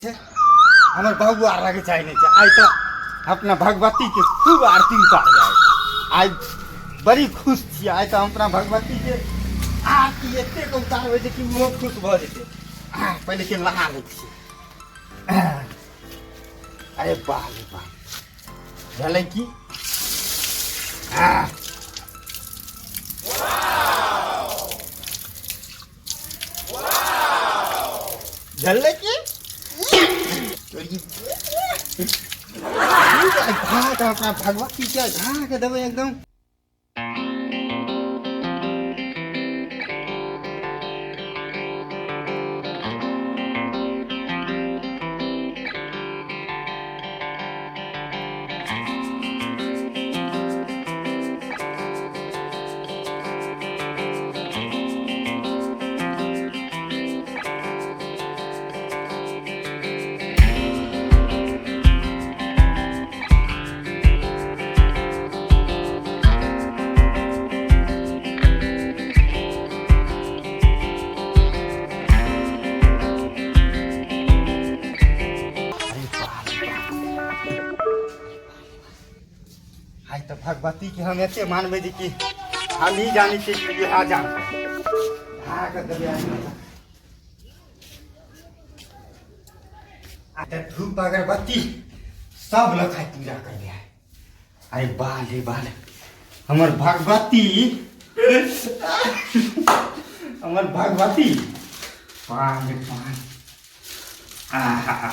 छै हमर बाबू आर लगे चाहे नहि छै। आइ तऽ अपना भगवतीके खूब आरती उतारबै। आइ बड़ी खुश छियै। आइ तऽ हम अपना भगवतीके आरती एतेक उतारबै जे कि ओहो खुश भऽ जेतै। पहिले के नहा लै छियै। अरे बाह रे बाह, भेलै की? भेलै की? घा अपना भगवती के घा के देबै एकदम। आइ तऽ भगवती के हम एते मानबै जे कि हम ही जानै छियै कि इएह जानतै। कऽ देबै आइ। आ तऽ धूप अगरबत्ती सब लग आइ पूजा करबै आइ। अरे बाल रे बाल, हमर भगवती, हमर भगवती, पान रे पान। आहा,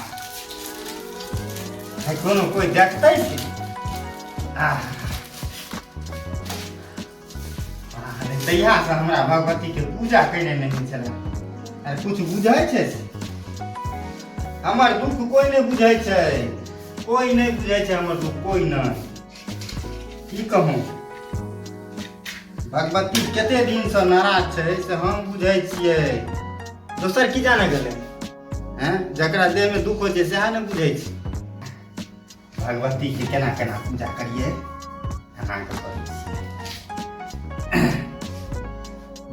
है कोनो कोइ देखतै से? आहा, तहियासँ हमरा भगवतीके पूजा कयने नहि छलै। आर किछु बुझै छै से? हमर दुःख कोइ नहि बुझै छै, कोइ नहि बुझै छै हमर दुःख, कोइ नहि। की कहूँ, भगवती कते दिनसँ नाराज छै से हम बुझै छियै, दोसर की जाने गेलै? हैं, जकरा देहमे दुःख होइ छै सएह ने बुझै छै। भगवतीके केना केना पूजा करियै, अहाँके करै छियै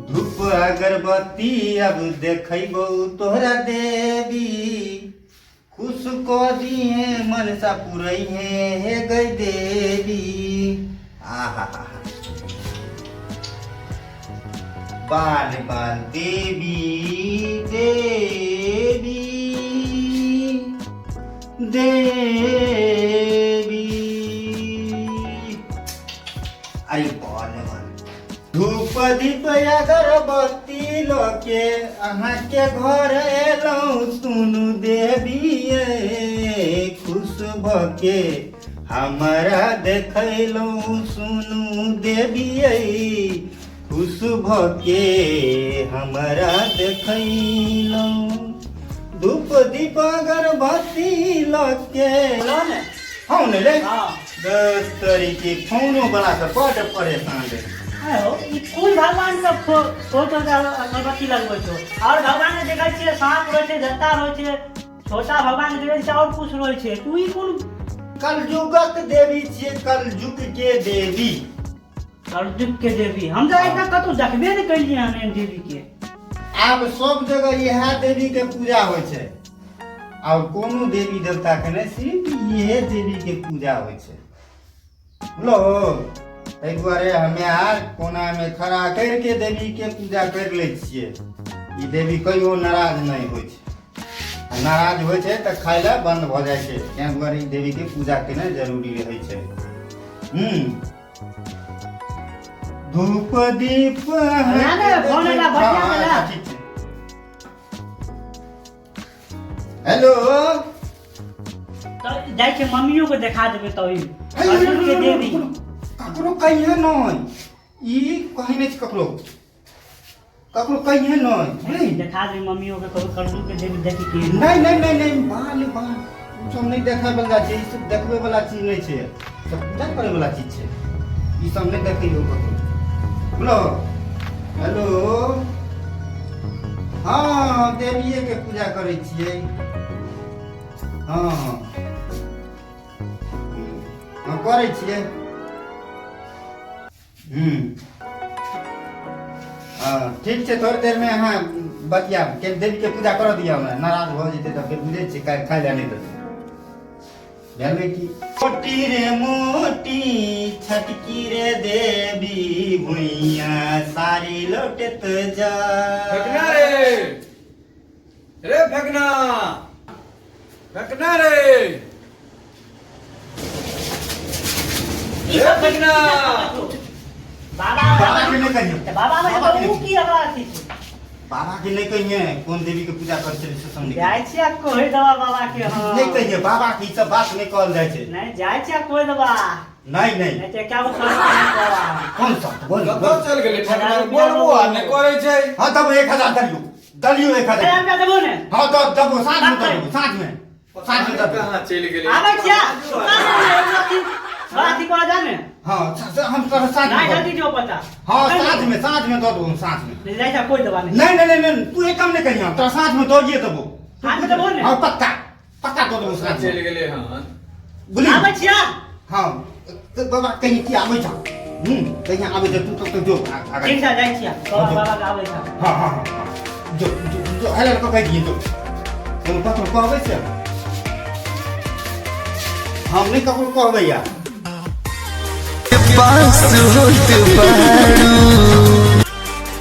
धूप अगरबत्ती। अब देखैबौ तोहरा देवी, खुश कऽ दिहे, मनसा पुरैहे हे गई देवी। आहा हा, बाल बाल देवी देवी देवी। अरे बाल बाल, धूप दीप अगरबत्ती लऽ के अहाँके घर एलहुँ, सुनू देवी, खुश भऽ के हमरा देखैलहुँ, सुनू देवी, खुश भऽ के हमरा देखैलहुँ, धूप दीप अगरबत्ती लऽ के। ने फोन रे। हाँ। दस तरीके फोनो वाला से बड परेशान रे। आय हो, ई कोन भगवान के फोटो के अगरबत्ती लगबै छौ? और भगवान के देखै छियै साँप रहै छै, जत्ता रहै छै, छोटा भगवान के देखै छियै और कुछ रहै छै, तू ई कोन? कलयुगक देवी छियै, कलयुग के देवी। कलयुग के देवी हम तऽ आइ तक कतौ देखबे नहि केलियै हन एहन देवी के। आब सब जगह इएह देवी के पूजा होइ छै, और कोनो देवी देवता के नहि, सिर्फ इहे देवी के पूजा होइ छै। बुझलो? ताहि दुआरे हमे आर कोना मे खड़ा करके देवी के पूजा कर लै छियै। ई देवी कहियो नाराज नहि होइ छै, आ नाराज होइ छै तऽ खाय लए बंद भऽ जाइ छै। ताहि दुआरे ई देवी के पूजा केनाइ जरूरी रहै छै। धूप दीप। ना, ना, फोन एला, बतिया हाँ, देला। अच्छा, ठीक छै। हेलो। तऽ जाइ छै मम्मियो के देखा देबै तऽ ई कलयुग के देवी। ककरो कहिए नहि, ई कही नहि छै ककरो, ककरो कहिए नहि, बुझली? देखा देबै मम्मियो के, कहू कलयुग के देवी देखी के। नहि नहि नहि नहि, बाल बाल, ओ सब नहि देखै वला छै। ई सब देखबै वला चीज नहि छै, सब पूजा करै वला चीज छै। ई सब नहि देखैयौ ककरो। बोलो हेलो। हँ, देविये के पूजा करै छियै। हँ हँ हँ, करै छियै। हँ, ठीक छै, थोड़ी देरमे अहाँ बतियाब के देवी के पूजा करऽ दिअ हमरा नाराज भऽ जेतै तऽ फेर बुझै छियै काल्हि खाइ लए नहि देतै भेलै की मोटी रे मोटी छटकी रे देवी भुइया सारी लौटत जा फेकना रे रे फेकना फेकना रे ई रे सब फेकना बाबा बाबा के नहि कहियौ तऽ बाबा में बाबा के तऽ उ नहि की हमरा अथी छै बाबा के नहि कहिए कोन देवी के पूजा करै छलै से सब नहि जाइ छियै कहि देबा बाबा के हँ नहि कहिए बाबा के ई सब बात नहि कहल जाइ छै नहि जाइ छियै कहि देबा नहि नहि नहि तऽ क्या शर्त नहि बाबा कोन शर्त बोल कतऽ चलि गेलै ठकना बोलबो आ नहि करै छै हँ तब 1000 दलियो दलियो 1000 अरे हमरा देबो ने हँ दऽ देबो साँझमे दऽ देबो साँझमे साँझमे दऽ देबो कहाँ चलि गेलै आबै छियै अथी अथी कऽ जा ने हँ हम तोरा साँझमे नहि दऽ जल्दी जो पता हँ साँझमे साँझमे दऽ देबो हम साँझमे नहि जाइ छै कोइ देबा नहि नहीं नहीं नहीं नहीं तू एक काम नहीं करियो तोरा साँझ में दौड़िए देबो साँझमे देबो ने? हाँ पक्का पक्का दऽ देबो साँझ चलि में गेलै हन बुझली आबै छियै हाँ तो बाबा कहीं की आबै छा कहीं आबै छा तू तो तो जो आगे ठीक छै जाइ छियै बाबा बाबा के आबै छै हाँ हाँ हाँ हाँ जो जो जो हेलो को कह दिए जो कोनो ककरो कहबै से हम नहीं ककरो कहबै यार पास होत बारू।